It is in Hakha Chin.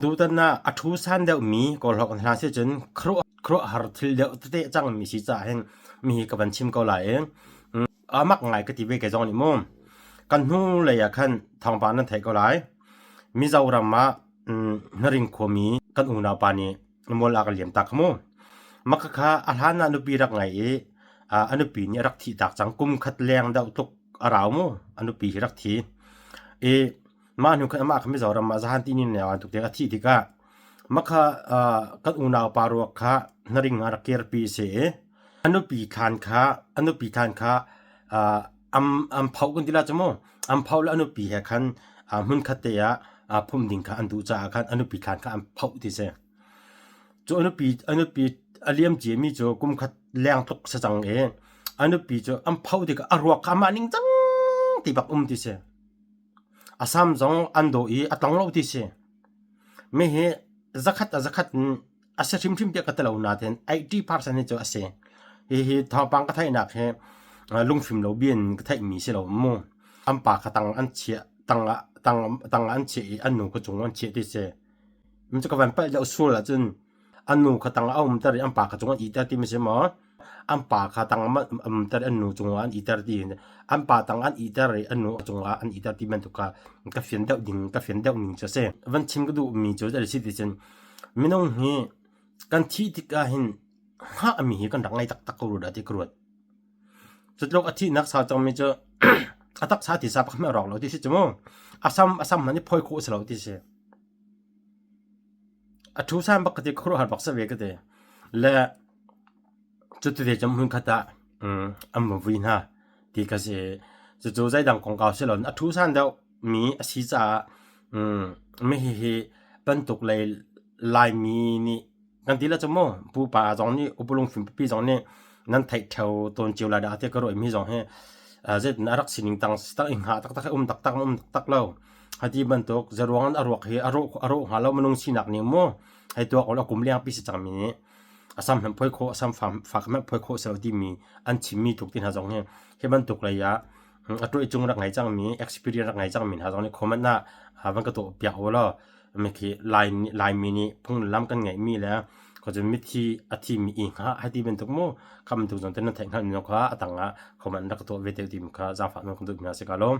Tutan ah a ṭhu san deuhmi kawlhawk hna si cun khuaruahhar thil deuh tete cangmi si caah hin mi hi ka van chim ko lai i a mak ngai ka ti ve kei zong nih mu. Kan hnu lei ah khan thawngpang nan theih ko lai. Mizoram ah Hnaring khuami kan unau pa nih mual a ka liam tak mu. Mah khakha a hlan ah nupi rak ngei i a nupi nih a rak thih tak cang. Kum khat leng deuh tluk a rau mu. A nupi hi rak thi. I Mah hnu khan amah kha Mizoram ah zahan ti nin lio tuk a thih tikah mah kha kan unau pa ruak kha hnaring ah rak kirpi a si i a nupi thlan kha a nupi thlan kha am am phoh kan ti la cu mu am phoh le a nupi he khan hmunkhat te ah phum ding kha an duh caah khan a nupi thlan kha an phoh ti si. Cu a nupi a nupi a liam ciami cu kum khat leng tluk si cang i a nupi cu an phoh tikah a ruak kha amah ning cang ti bak um ti si. A sam zong an dawh i a tlong lo ti si. Mi hi zakhat a zakhat in a si hrimhrim tiah ka ti lo nain 80% hi cu a si. Hihi thawngpang ka theihnak hi lungfim lo bia in ka theihmi si lo mu. An pa kha tang an chiah tang ah tang tang ah an chiah i an nu kha cung an chiah ti si. Cu ka van palh deuh sual ahcun an nu kha tang ah a umter i an pa kha cung an iter ti ma si maw? An pa kha tang ah an umter i an nu cungah an iter ti an pa tang an iter i an nu cungah an iter ti bantuk kha ka fian deuh ding ka fian deuh ning cu a si. Van chim ka duhmi cu a si ti cun minung hi kan thih tikah hin hngahmi hi kan rak ngei taktak ko rua dah ti ka ruat. Cutluk a thihnak sau cangmi cu a taksa tisa pakhat hmanh a rawk lo ti si cu mu. A sam a sam hmanh i phawi khawh a si lo ti si. A ṭhu san bak ka ti khuaruahhar bak si ve ka ti. Le cutete cu hmunkhat ah an va vui hna ti ka si. Cucu zeidang kongkau si loin a ṭhu san deuh mi a si caah mi hihi bantuk lei Laimi nih kan ti le cu mu pupa zong nih upa lungfim pipi zong nih nan theih ṭheo tawn cio lai dah ti ka ruah mi zong hi zeitin a rak sining tang tang i hngah taktak hi um taktak um taktak lo. Hati bantuk zeruang in a ruak hi a rawh a rawh hnga lo minung sinak ning mu hei tuak ul a kum lengpi si cangmi nih a sam hmanh phoi khawh a sam fak hmanh phoi khawh si lo timi an chimmi tluk ti hna zong hi hi bantuk lei ah a tuah cung rak ngei cangmi experience rak ngei cangmi hna zong nih comment ah van ka tuah piak u law mikhi lai laimi nih phung lam kan ngeihmi le khuacun mithi a thimi i hnga hei ti bantuk mu kha bantuk zong te nan theih hngalh mi kha a tang ah comment rak ka tuah ve te ti kha zaangfah nawn kan duh hna si ka lawm.